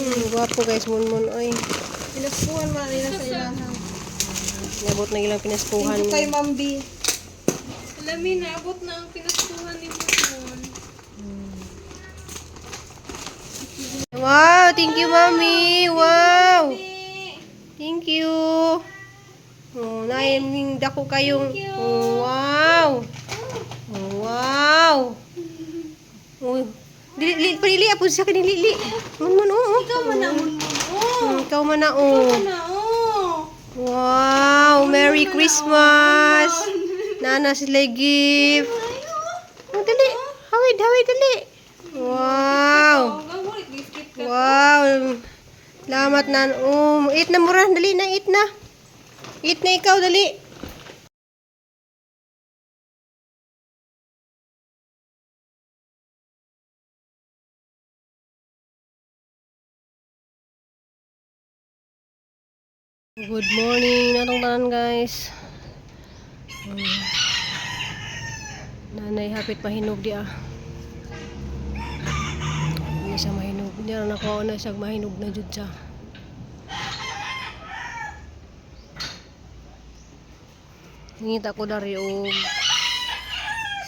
Gwapo guys, munmun oy. Pinaskuhan man nila sa ilaha. Nabot na ilang pinaskuhan. Thank you kay Ma'am B. Lami, naabot na ang pinaskuhan ni Munmun. Wow, thank you, Mami. Wow. Thank you. Oh, naiming dako kayong. Oh, wow. Oh, wow. Oh, dili li, palili po siya kini lili. Munmun oh. Ikaw man na, Munmun. Oh. Ikaw man na oh. Na, oh. Wow, Merry Christmas. Nana sila gift. Oh, dali. Hawid, hawid, dali. Wow. Oh, gawin, biscuit ka. Wow. Salamat nan. Oh, eat na mura, dali na, eat na. Eat na ikaw, dali. Good morning natong tanan guys. Nanay hapit mahinog di ah. Hindi siya mahinog. Hindi na nakuha na siya mahinog na jud siya. Ngita ko dari og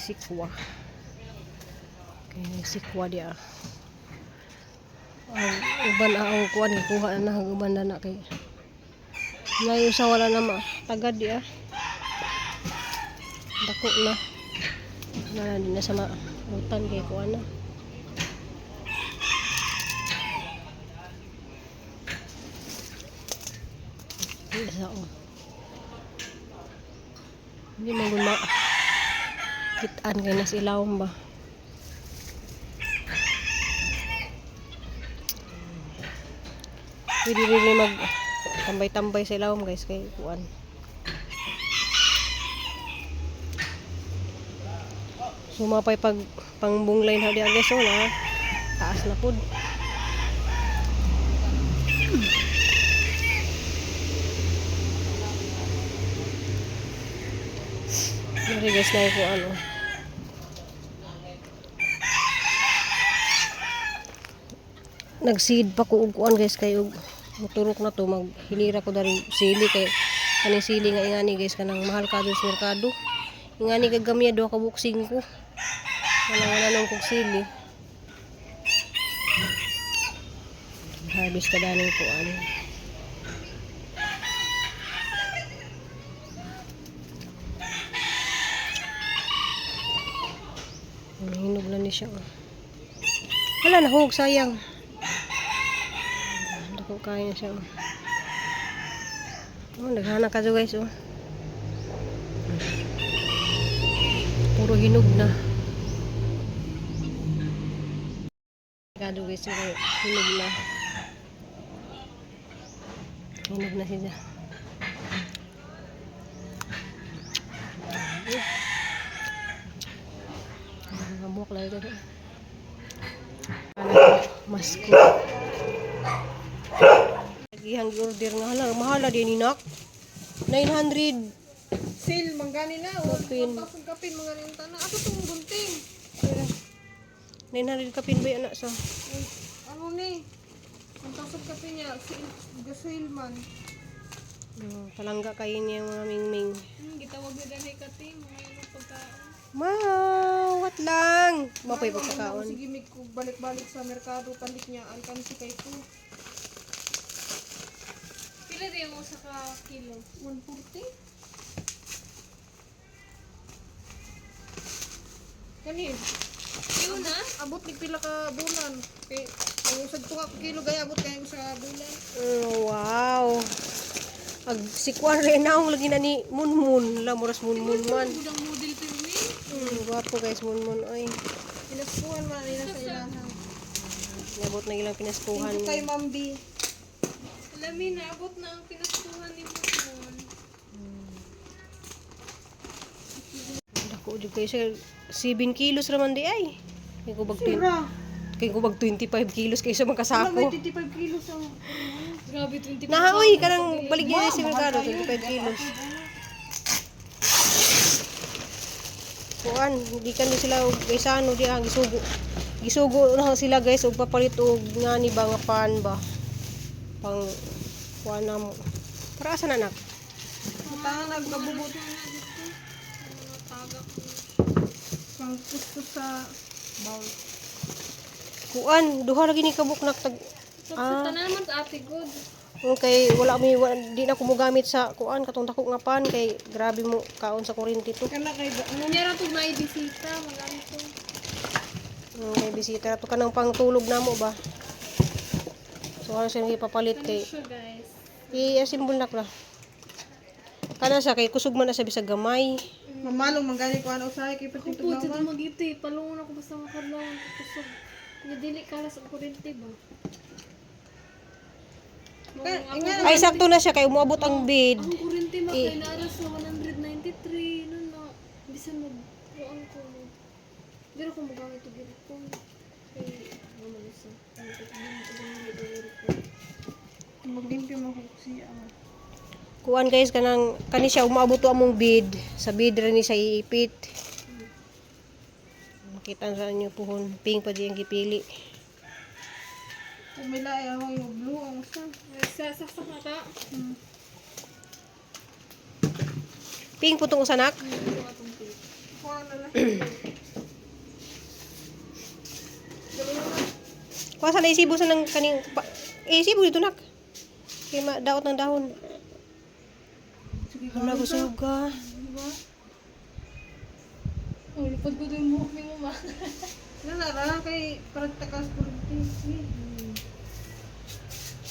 sikwa. Okay, sikwa di ah. Ang uban ang kuan gikuha na ang uban na na kay. Ngayon sa wala na ma tagad di ah. Dako na. Na di na sa ma utan kay kuan na. Isa oh. Hindi man gud ma kitaan kay nas ilawom ba. Pwede rin mag tambay-tambay sa ilawom guys kay kuan. Sumapay pag pangbunglay na di guys oh na. Taas na pud. Dari guys na ko ano. Nagseed pa ko og kuan guys kay og muturok na to maghilira ko dari sili kay kaning sili nga ingani guys kanang mahal ka sa merkado. Ingani gagamya duha ka buok 5. Wala wala nang kog sili. Harvest ka daning kuan. Ang Hinog na ni siya. Oh. Wala na hug, sayang. Dako kaya siya. Oh, oh naghana ka guys oh. Puro hinog na. Kado guys, oh, hinog na. Hinog na siya. Ngamuk lah itu. Masko. Lagi hang order nga hala, mahal na din inak. 900 Sale, manggani na. O, Kapin. 1,000 kapin, mga nang tanan. Ato tong gunting. 900 kapin ba yan anak sa? Ay, ano ni? 1,000 kapin niya. Sale, gasale man. Oh, palangga kayo niya mga mingming. Gitawag na dali ka, team. Mga anong pagkaon. Wow, what lang? Mapoy pagkakaon. Sige, mig ko balik-balik sa merkado. Palit niya. Alkansi kay ko. Pila din mo sa ka kilo? 140. Kani, Yun na. abot ni pila ka bulan. Kay ang usag tuha ka kilo gaya abot kay usa ka bulan. Wow. Ag si Kwan rin na ang lagi na ni Munmun. La muras Munmun man. Budang model pirmi. Gwapo guys, Munmun oy. Pinaskuhan man nila sa ilaha. Nabot na ilang pinaskuhan. Thank you kay Ma'am B. Lami, naabot na ang pinaskuhan ni Munmun. Dako jud kayo siya. 7 kilos raman di ay. Kay kubag Sira. kay kubag 25 kilos kaysa Wala magkasako. may 25 kilos ang Grabe, 25. Nahaoy kanang baligya si merkado 25 kilos. Kuan, di kan sila og gaysano di ang gisugo. Gisugo na sila, guys, og papalit og ngani ba nga pan ba. Pang kuan na mo. Para asa na, nak? Butangan nagkabubot. Pang gusto sa bowl. Kuan, duha ra gini kabuk, nak, tag Sa tanan naman sa ate good. Okay, wala mi wala, di na ko mogamit sa kuan katong dako nga pan kay grabe mo kaon sa kuryente to. Kana kay Ano niya ra tug naibisita, magamit ko. Kay bisita to kanang pangtulog namo ba. So ano siya ipapalit Ano kay siya, guys? i-assemble na la. Kana siya kay kusog man na siya bisag gamay. Mamalong man gani ko ano usahay kay Ako pati po, dito tugnawan. magito eh. Palungon ako basta makadlawan. Kusog. Nga dili kala sa kuryente ba? Ay, sakto na siya kay umuabot ang bed. Ang kuryente ma kay naara sa 193 no na bisan mag kuan ko mo. Pero kung magamit og aircon kay naman sa Maglimpyo mo ko siya. Kuan, guys, kanang kani siya umaabot to among bed. Sa bed ra ni siya iipit. Makita sa inyo puhon, pink pa di ang gipili. Umila ay ako yung blue ang usa. Sa saksak na ta. Pink po tong usanak. Kuha na lang. Kuha sa naisibo sa ng kaning pa, eh, isibo dito, nak. Kay daot ng dahon. Sige, Hala, busog ka. diba? Oh, lupad ko din buhok ni mama. Wala ra kay para takas kuryente.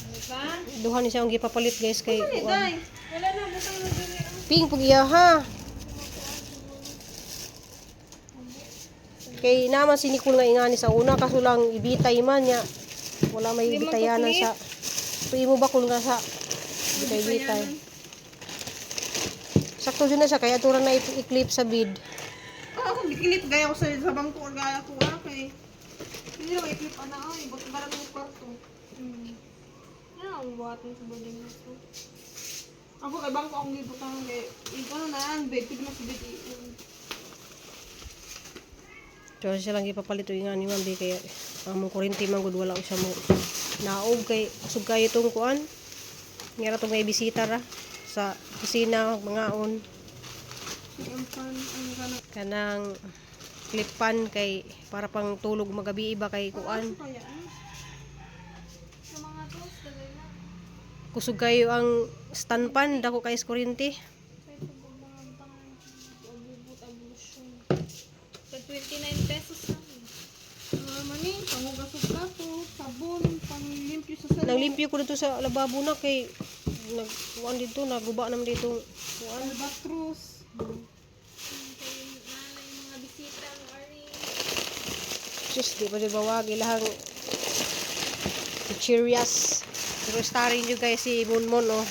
Diba? Duha ni siya ang gipapalit, guys, kay Ay, kuan. day. Wala na butang na diri. Pink pug iya ha. Kay naman si Nicole nga ingani sa una kaso lang ibitay man niya. Wala may Di man bitayanan to sa to imo ba kung nga sa bitay-bitay. Sakto din na siya kay atura na i-clip sa bid. Ah, ako gikinip gaya ko sa bangko or gaya ko ah kay hindi na i-clip ana ay but barang yung kwarto. Ano ang buhaton sa boarding house mo? Ako kay bangko akong gibutang kay ikaw na ang bed pwede mas bed So siya lang ipapalit og ingani, ma'am, di kay among kuryente man gud wala siya mo naog kay kusog kayo tong kuan. Ngara tong may bisita ra sa kusina mangaon. Ang pan ang kana Kanang clipan kay para pang tulog magabi iba kay kuan. kaya ah. Sa mga toast, dali na. Kusog kayo ang stand pan dako kay sa kuryente. Kaya pag mga tangan, abubot, abusyon. Tag 29 pesos lang eh. Mga mani, panghugas og plato, sabon, panglimpyo sa salon. Nanglimpyo ko dito sa lababo na kay nag kuan dito naguba naman dito kuan. Albatros. Kay nanay mga bisita ang ari. Sus, di pa di bawag ilahang curious. Pero starring nyo, guys, si Monmon, oh.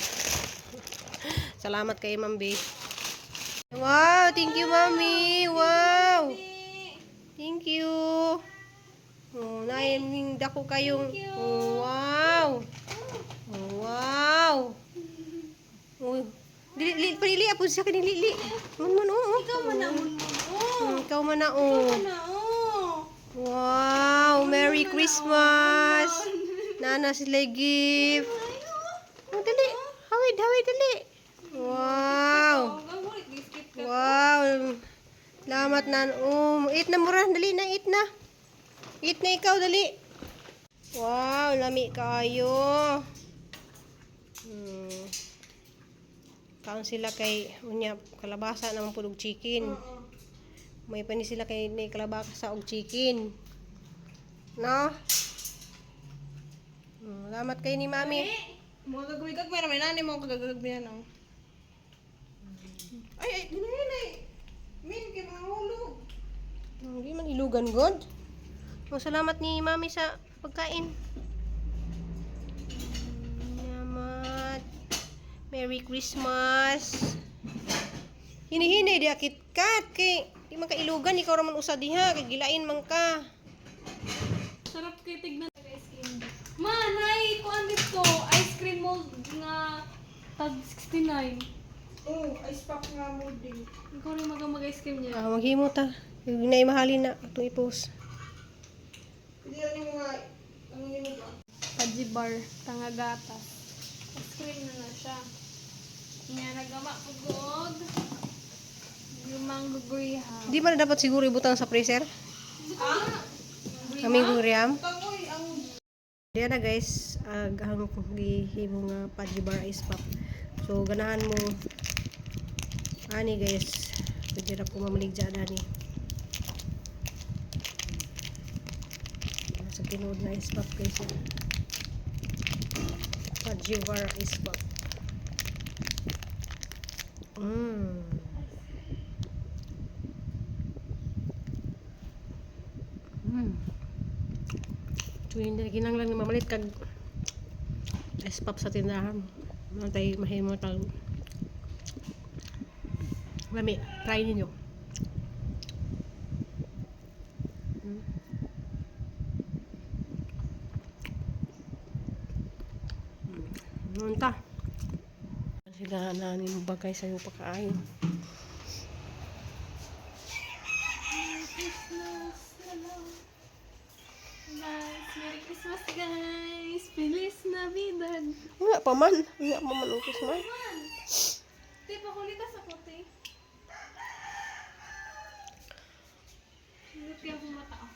Salamat kay Ma'am B. Wow, thank you, Mami. Wow. Thank you. Oh, naiming dako kayong. Oh, wow. Oh, wow. Oh, dili li, palili po siya kini lili. Monmon, oh. Ikaw man na mon mon. Oh. Ikaw man na, oh. Na oh. Wow! Merry Christmas! Nana sila gift. Oh, dali. Hawid, hawid, dali. Wow! Oh, biscuit ka. Wow! Salamat nan. Oh, eat na mura. Dali na, eat na. Eat na ikaw, dali. Wow, lami kaayo. Kaon sila kay unya kalabasa naman pud og chicken. May pani sila kay ni kalabasa og chicken. No? Salamat kay ni Mami. Mga gagawin gagawin naman nani mo gagawin na. Ay ay dili ay. Min kay mga hulog. Hindi man ilugan god. Oh, salamat ni Mami sa pagkain. Salamat. Merry Christmas. Hinihini di akit kat kay di man kailugan ikaw ra man usa diha kay gilain man ka. Sarap kay tignan ice cream. Ma, nay, kuan dito, ice cream mold nga tag 69. Oh, ice pop nga molding. Ikaw rin maga mag ice cream niya. Ah, maghimo ta. Yung mahalin na atong i-post. Pwede lang yung mga, ano yun ba? Pajibar, tangagatas. Ice cream na na siya. Nga nagama ko goog. Yung mango graham. Di ba na dapat siguro ibutang sa freezer? Kaming graham. Tangoy, ang Diyan na guys, ang gihimo nga Pudgy Bar Ice Pop. So ganahan mo ani guys. Pwede ra ko mamaligya ani. Sa tinuod na ice pop guys. Pudgy Bar Ice Pop. So hindi kinahanglan nga mamalit kag ice pop sa tindahan. Mantay mahimo tag. Lami, try ninyo. Noon ta. Sila na ni mo bagay sa'yo pakaayo. Merry Christmas na lang. Guys, Merry Christmas, guys! Feliz Navidad! Wala pa man. Wala pa man ang Christmas. Man! Te, pakulita sa kote. Hindi kaya kumata ah.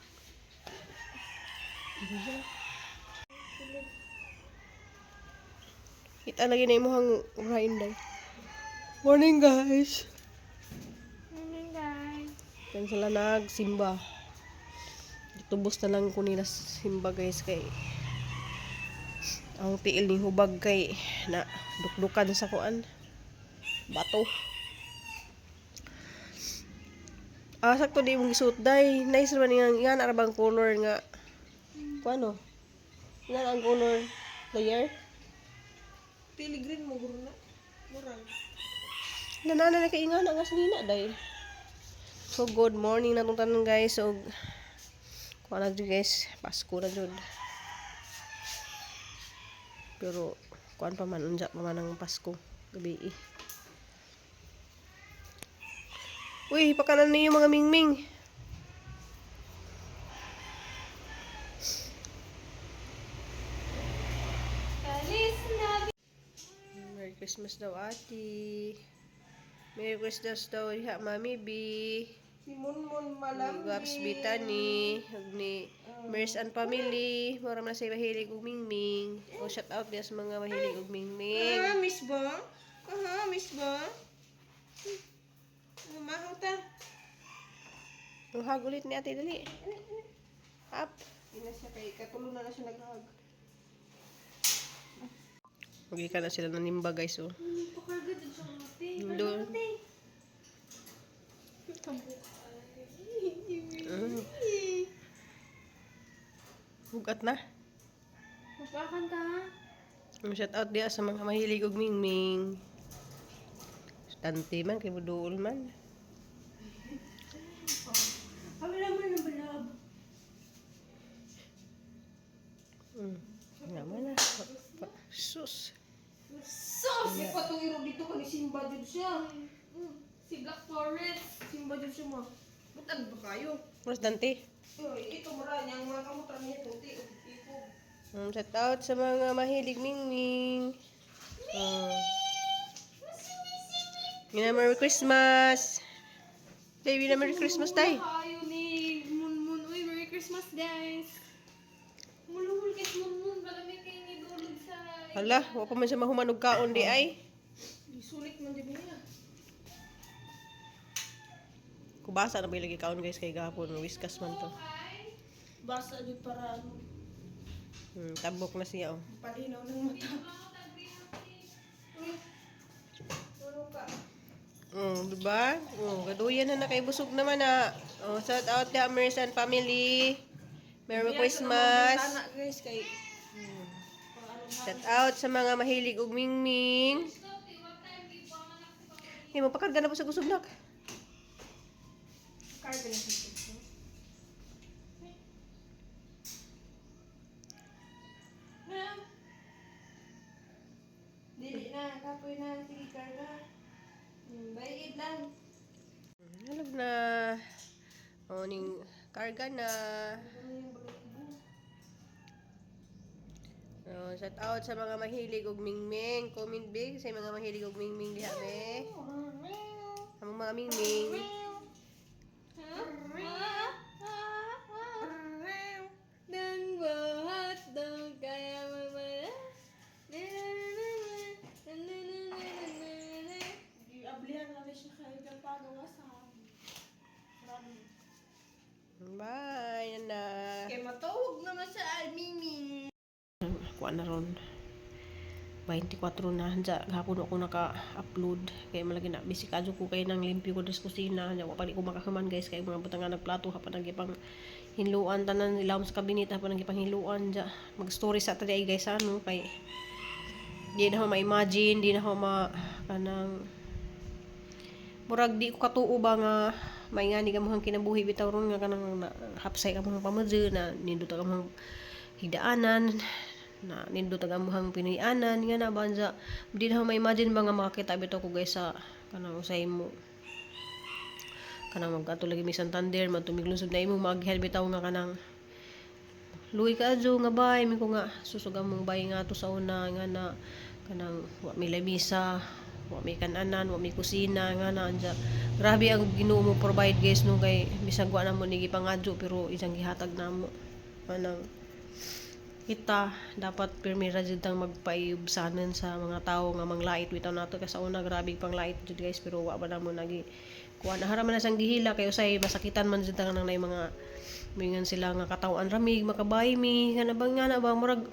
Kita lagi na imong urain day. Morning, guys. Morning, guys. Yan sila nagsimba. Tubos na lang ko nila simba guys kay ang tiil ni hubag kay na dukdukan sa kuan bato. Ah, sakto di mong gisuot day. Nice man nga nga na bang color nga kuano? Nga ang color layer. pili green mo guro na. Murag. Nanana na kay nga na nga sinina day. So good morning na tong tanan guys. So kuan na jud guys, Pasko na jud. Pero kuan pa man, unja pa man ang Pasko gabi eh. Uy, pakanan niyo mga mingming. Feliz Navidad! Merry Christmas daw, ate. Merry Christmas daw diha, Mami B. Si Munmun Ni Malambi. Guaps Bitani, ug ni Mers and Family, mura man na say mahilig og mingming. O shout out diya sa mga mahilig og mingming. Ah, miss ba? Aha, miss ba? Umahaw ta. Ang hug ulit ni ate, dali. Up. Hindi na siya kay katulo na na siya naghag. Magi ka na sila nanimba guys oh. Pakarga dyan siya ate. Doon. Hugat na. Magpakanta ha? Ang shout out diya sa mga mahilig og mingming. Tante man kay buduol man. Kami naman ng balab. Naman na. Sus. Sus! May patong iro dito kani Simba jud siya. Si Black Forest. Simba jud siya mo. Butan ba kayo? Mas Dante. Uy, ito mura niyang mga kamutra niya puti ug ikog. Shout out sa mga mahilig mingming. Mina Merry Christmas. Tay, Mina Merry Christmas tay. Kayo ni Munmun. Uy, Merry Christmas, guys. Muluhol kay Munmun. Balami kay ni dulog sa... Hala, wa pa man siya mahuman og kaon di ay. Gisulit man jud niya. Kubasa na ba yung lagi kaon guys kay gahapon whiskas man to. Basa jud para ano, Tabok na siya oh. palinaw ng mata. Uy. Tulog ka. Diba? Gaduyan na na kay busog naman na. Oh, shout out to Amers and family. Merry Christmas. Tana guys kay Shout out sa mga mahilig og mingming. Hindi mo pakarga na po sa gusugnak. karga na siya. Dili na, kapoy na, sige karga. Bayad lang. Alam na. O, ning karga na. Ano yung balahibo? Oh, shout out sa mga mahilig og mingming. Comment big sa mga mahilig og mingming diha be. Among mga mingming. Nang buhat dong kaya mamala. Na na na na na na na na na. Giablihan na rin siya kay pagawa sa Marami. Bye, Nana. Kay matawag naman sa Mimi. Kuan na ron. 24 na dya gahapon ako naka-upload kay malagi na busy kadyo ko kay nang limpyo ko des kusina nya wa pa di ko makahuman, guys, kay mga butang nga nagplato ha pa nagyapang hinluan tanan ilawom sa kabinet ha pa nagyapang hinluan dya. Mag story sa tadi guys, ano kay di na ako ma-imagine, di na ako ma kanang murag di ko katuo ba nga maingani ka mohang kinabuhi bitaw ron nga kanang na, hapsay ka mohang pamadyo na nindot ka mohang higdaanan na nindot ang amuhang Pinoy-anan nga na banza. Di na ako ma-imagine ba nga makakita bitaw ko, guys, sa kanang usay mo kanang magkato lagi mi Santander matumiglusod na imo maagihan bitaw nga kanang luwi ka adyo nga bay mi ko nga susug among bay nga to sa una nga na kanang wa mi lamisa, wa mi kananan, wa mi kusina nga na anja. Grabe ang Ginoo mo provide, guys, no, kay bisag wa na mo ni gipangadyo pero isang gihatag namo. Kanang kita dapat pirmi ra jud tang magpaiubsanan sa mga tawo nga manglait bitaw nato kay sa una grabe panglait jud, guys, pero wa ba namo nagi kuan ahara man na sang gihila kay usay masakitan man jud ta nang nay mga mingan sila nga katawan ramig makabay mi nga na ba nga na ba murag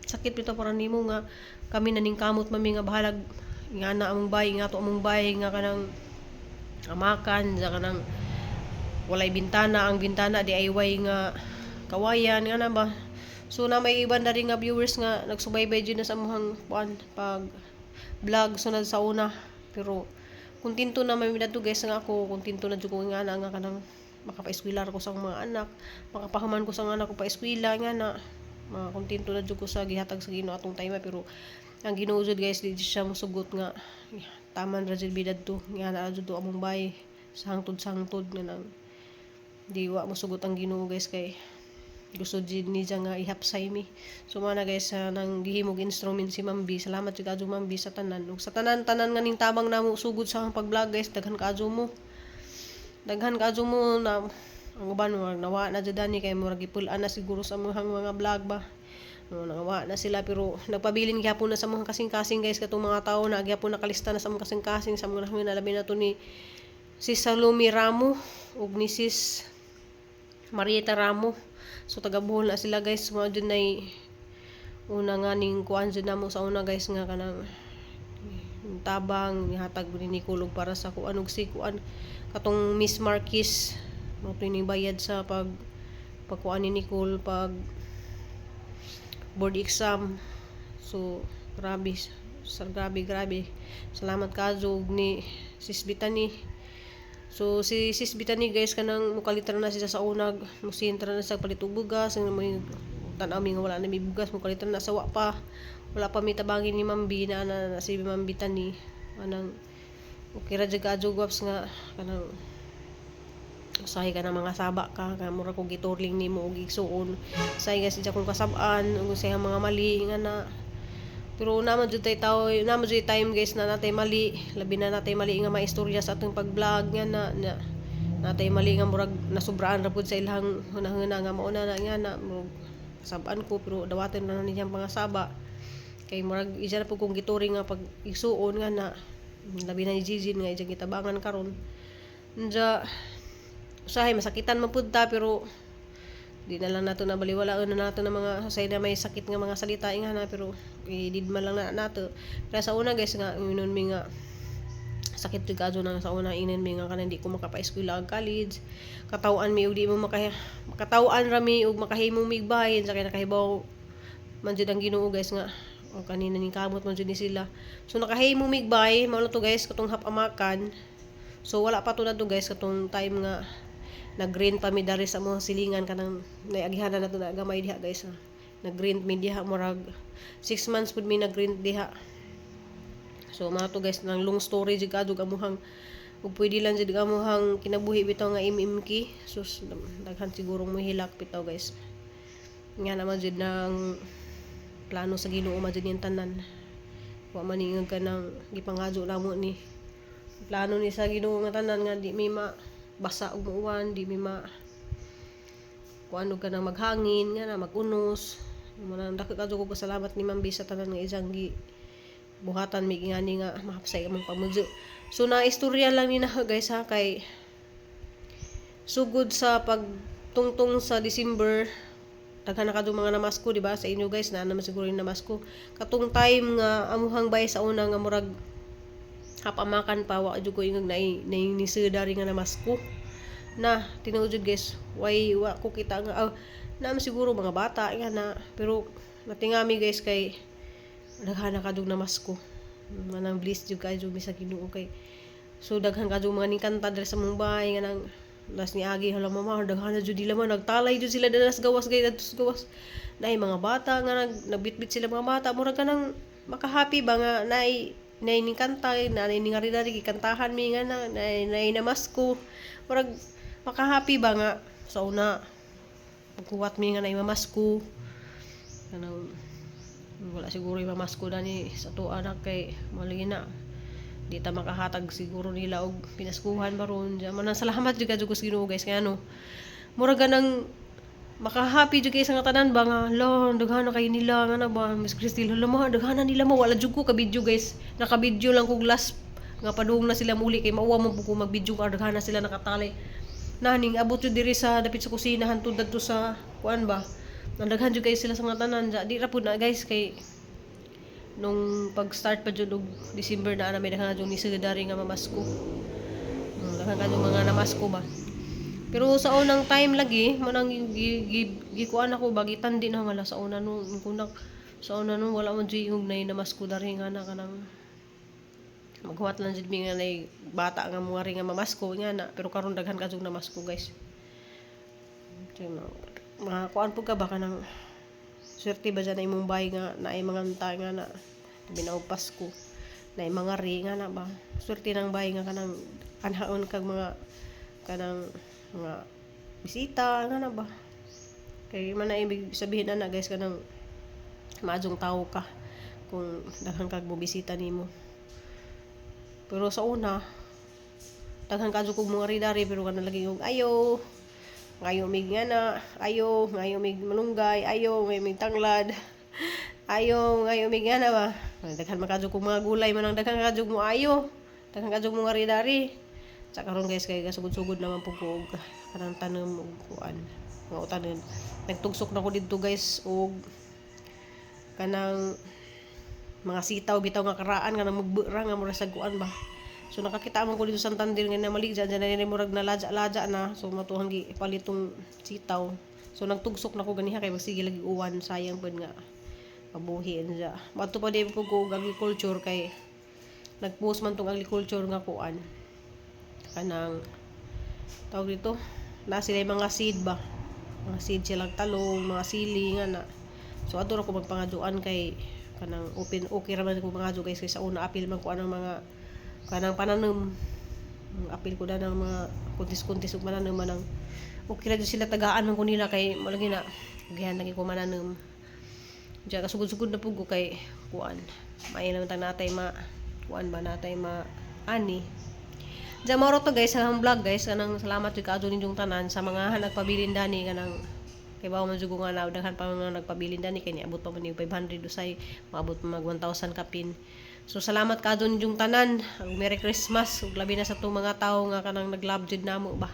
sakit bitaw para nimo nga kami na ning kamot mami nga bahalag nga na among bay nga to among bay nga kanang amakan sa kanang walay bintana, ang bintana DIY nga kawayan nga na ba. So na may iban na rin nga viewers nga nagsubaybay jud na sa amuhang kuan pag vlog sunod sa una, pero kontento na may midadto, guys, nga ako kontento na jud ko nga na nga kanang makapaeskwilar ko sa akong mga anak, makapahuman ko sa mga anak ko paeskwela nga na mga kontento na jud ko sa gihatag sa Ginoo atong time. Pero ang Ginoo jud, guys, di siya mosugot nga taman ra jud bidadto nga na jud to among bay sa hangtod nga nang di wa mosugot ang Ginoo, guys, kay gusto jud niya nga ihapsay mi. So mana, guys, sa nang gihimog instrument si Ma'am B. Salamat jud kadyo, Ma'am B, sa tanan ug sa tanan tanan nga ning tabang namo sugod sa akong pag-vlog, guys. Daghan kaadyo mo, daghan kaadyo mo na ang uban murag nawa na jud ani kay murag gipul-an na siguro sa among mga vlog ba no, nangawa na sila pero nagpabilin gyapon na sa mga kasing-kasing, guys, katong mga tao na gyapon nakalista na sa mga kasing-kasing sa mga na labi na to ni si Salome Ramo ug ni Sis Marieta Ramo. So taga Bohol na sila, guys. Mao jud nay una nga ning kuan jud namo sa una, guys, nga kanang tabang nihatag ni Nicole og para sa kuan og si kuan katong Miss Marquis mo to ning bayad sa pag pagkuan ni Nicole pag board exam. So grabe sa grabe grabe, salamat kaadyo og ni Sis Bitani. So si Sis Bitani, guys, kanang mukalitra na siya sa unag musintra na sa palit og bugas ang may tan-aw mi nga wala na may bugas, mukalitra na sa wa pa wala pa mi tabangin ni Ma'am B na, na, na si Ma'am Bitani. Anang okay ra jud kaadyo gwaps nga kanang usahay ka ng mga saba ka ka mura kog giturling nimo og igsuon usahay ka siya kung kasab-an ug usahay ang mga mali nga na. Pero naman jud tay tao, naman jud time, guys, na natay mali, labi na natay mali nga maistorya sa atong pag-vlog nga na, na natay mali nga murag nasubraan ra pud sa ilahang hunahuna nga mauna na nga na murag kasab-an ko, pero dawaten na niyang pangasaba kay murag isa na pud kong gituring nga pag igsuon nga na labi na ni Gigi nga ijang gitabangan karon. Nya usahay masakitan man pud ta pero di na lang nato nabaliwalaon na nato ng mga usay na may sakit nga mga salita nga na, pero i-didma lang na nato. Pero sa una, guys, nga ingnon mi nga sakit jud kaadyo na sa una ingnon mi nga kanang di ko makapa-eskwela og college, kataw-an mi og di mo maka makataw-an ra mi og makahimo mig bahin sa kay nakahibaw man jud ang Ginoo, guys, nga o kanina ning kamot man jud ni sila. So nakahimo mig bay mao na to, guys, katong hap-amakan. So wala pa to na to, guys, katong time nga nag-rent pa mi dari sa mga silingan kanang naiagihanan na to na gamay diha, guys, ah. Nag-rent mi diha, murag 6 months pud mi nag-rent diha. So mga to, guys, nang long story jud kadug amuhang ug pwede lang jud amuhang kinabuhi bitaw nga MMK. Sus, daghan siguro mo hilak bitaw, guys, nga naman jud nang Plano sa Ginoo man jud niyang tanan. Wa man ingag kanang gipangadyo namo ni. Plano ni sa Ginoo nga tanan nga di mi ma basa og muuwan, di mi ma kuan og kanang maghangin nga na magunos. Mao nang dako kadto ko pasalamat ni Ma'am B sa tanan nga isang gi buhatan mi ngani nga mahapsay among pamudyo. So na istorya lang ni na, guys, ha, kay sugod sa pagtungtong sa December, daghan na kadto mga namasko, di ba? Sa inyo, guys, na naman siguro yung namasko katong time nga amuhang bay sa una nga murag hapamakan pa, wa jud ko ingag naay naay nisida ri nga namasko na. Tinuod jud, guys, why wa ko kita nga naam siguro mga bata nga na, pero natingami, guys, kay daghan na kadtong namasko. Manang bliss jud kayo mi sa Ginoo kay so daghan kadtong mga ningkanta diri sa mong bahay nga nang las ni agi, "Hala mama, daghan na jud nila man." Nagtalay jud sila dala sa gawas gay, adto sa gawas naay mga bata nga nagbitbit sila mga bata. Murag kanang makahappy ba nga naay naay ningkanta, naay ningari-dari, gikantahan mi nga na naay naay namasko. Murag makahappy ba nga sa una pagkuwat mi nga naay mamasko. Kanang wala siguro yung mamasko na ni sa tuwa na kay malagi na di ta makahatag siguro nila og pinaskuhan baron diyan. Manang salamat jud ka jud ko sa Ginoo, guys, kay ano, murag ganang makahappy jud kay sa nga tanan ba nga hala, daghan na kay nila nga na ba. Miss Christine, "Hala ma, daghan na nila ma." Wala jud ko ka-video, guys. Naka-video lang kog last nga padung na sila muli kay mauwa man pud ko mag-video ka daghan na sila nakatalay naning abot jud diri sa dapit sa kusina hantud dadto sa kuan ba. Nandaghan jud kay sila sa nga tanan. Di ra pud na, guys, kay nung pag-start pa jud og December na may daghan jud ni dari nga mamasko. Daghan kadtong mga namasko ba. Pero sa unang time lagi, mo nang gikuan ako ba, gitandi na nga sa una no, kunak sa una no wala man jud yung nay namasko dari nga na kanang maghuwat lang jud mi nga nay bata nga mga ri nga mamasko nga na, pero karon daghan kadtong namasko, guys. So, mga kuan pud ka ba, kanang swerte ba dyan na imong bahay nga naay mga anta nga na binaog Pasko naay mga ri nga na ba. Swerte ng bahay nga kanang anhaon kag mga kanang mga bisita nga na ba, kay man na ibig sabihin na, guys, kanang maadjong tawo ka kung daghan kag mo bisita nimo. Pero sa una daghan kadto kog mga ridari, pero kanang lagi yung ayo ngayo mig nga na, ayo ngayo mig malunggay, ayo ngayo mig tanglad, ayo ngayo mig nga na ba. Daghan man kadto kog mga gulay man ang daghan kadto mo ayo, daghan kadto mga ridari. Sa karon, guys, kay gasugod-sugod naman pud ko og kanang tanom og kuan mga utanon. Nagtugsok na ko didto, guys, og kanang mga sitaw bitaw nga karaan nga nang magbura nga mura sa kuan ba. So nakakita man ko dito sa Santander nga namali dyan dyan na murag na ladya-ladya na, so matuhang gi palit tong sitaw. So nagtugsok na ko ganiha kay magsige lagi uwan, sayang pud nga pabuhi siya. Mato pa di po ko og agriculture kay nagpost man tong agriculture nga kuan, kanang tawag dito na sila yung mga seed ba, mga seed silang talong, mga sili nga na. So adto ra ko magpangadyoan kay kanang open, okay ra man ko mangadyo, guys, kay sa una apil man ko anang mga kanang pananom. Ang apil ko na ng mga kuntis-kuntis ug mananom man ang okay ra jud sila, tagaan man ko nila kay malagi na gihan lagi ko mananom diya. Kasugod-sugod na pud ko kay kuan, may naman tang natay ma kuan ba, natay ma ani. Diya mao to, guys, ang vlog, guys. Kanang salamat jud kaadto ninyong tanan sa mga nagpabilin dani, kanang kay bawo man jud ko nga na daghan pa mga nagpabilin dani kay niabot pa man ni 500, usay maabot pa mag 1,000 kapin. So salamat kaadto ninyong tanan. Ug Merry Christmas ug labi na sa tong mga tawo nga kanang nag-love jud namo ba.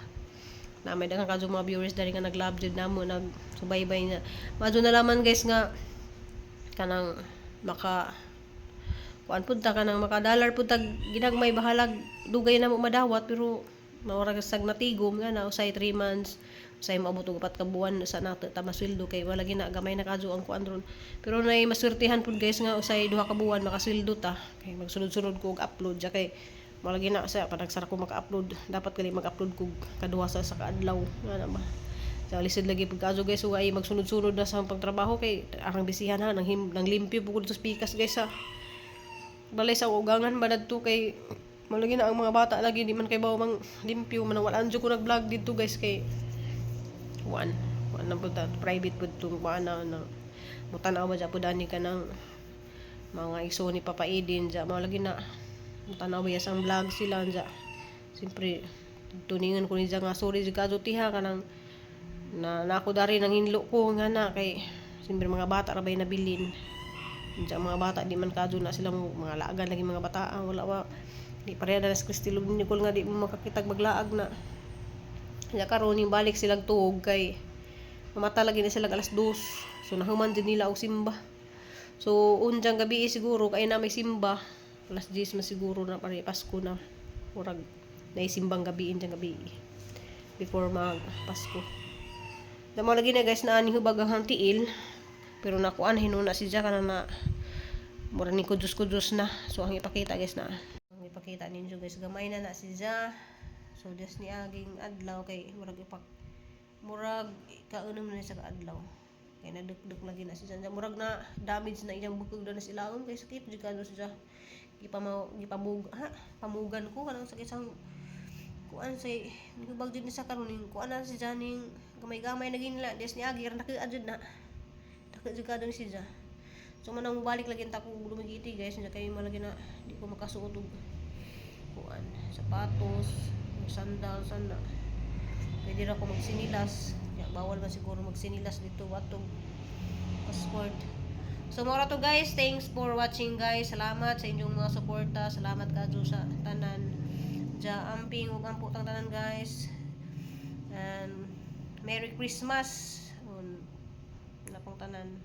Na may daghan kaadto mga viewers dani nga nag-love jud namo, nagsubaybay na. Madto na laman, guys, nga kanang maka kuan pud ta, kanang makadalar pud tag ginagmay, bahalag dugay na mo madawat, pero mawara sag natigom nga na usay 3 months, usay moabot og 4 ka buwan sa nato ta masweldo kay wala gina gamay na kadyo ang kuan ron. Pero nay maswertihan pud, guys, nga usay 2 ka buwan makasweldo ta kay magsunod-sunod ko og upload ja kay wala gina sa panagsara ko maka-upload. Dapat gali mag-upload kog kaduha sa kaadlaw nga na ba. Sa lisod lagi pag kadyo, guys, ug ay magsunod-sunod na sa pagtrabaho kay arang bisihan ha nang, him, nang limpyo pud ko sa pikas, guys, ha balay sa ugangan ba dadto kay malagi na ang mga bata lagi di man kay bawo mang limpyo man. Wala ko nag-vlog dito, guys, kay kuan kuan na pud ta, private pud tong kuan na na Mutanaw ba dya po dani ka ng mga iso ni Papa Eden dya. Mao lagi na mutanaw ba sa vlog sila dya. Siyempre tuningan ko ni dya nga sorry jud kadto tiha kanang na nako dari nang hinlo ko nga na kay siyempre mga bata ra bay nabilin. Diyan mga bata di man kadto na sila mo mga laagan lagi mga bataan, wala wa di pareha na sa Crystal ug Nicole nga di mo makakitag maglaag na. Kaya karon yung balik silang tuog kay mamata lagi na sila alas 2. So nahuman din nila og simba. So unjang gabi siguro kay na may simba. Alas 10 man siguro na pare Pasko na. Murag naisimbang gabi injang gabi before mag Pasko. Damo lagi na guys na ani hubag ang tiil. Pero nakuan hinuna si Jack na mura ni kudus-kudus na. So ang ipakita guys na. Ang ipakita ninyo guys, gamay na na si Ja. So des ni aging adlaw kay murag ipak murag kaunom na sa kaadlaw. Kay nadukduk lagi na si Ja. Murag na damage na iyang bukog na sa ilawom kay sakit jud kano si Ja. Gipamaw gipamug ha pamugan ko kanang sakit sang kuan say nihubag jud ni sa karon ning kuan na si Ja ning gamay-gamay na ginila des ni agi ran nakiad jud na. Dako jud kadto ni si Ja. So manang balik lagi ta ko Dumaguete guys, nya kay malagi na di ko makasuot og kuan sapatos, og sandals ana. Pwede ra ko magsinilas. Ya, bawal ba siguro magsinilas dito atong passport. So mao ra to guys, thanks for watching guys. Salamat sa inyong mga suporta. Salamat kadto sa tanan. Ja amping ug ampo tang tanan guys. And Merry Christmas. Un, na pong tanan.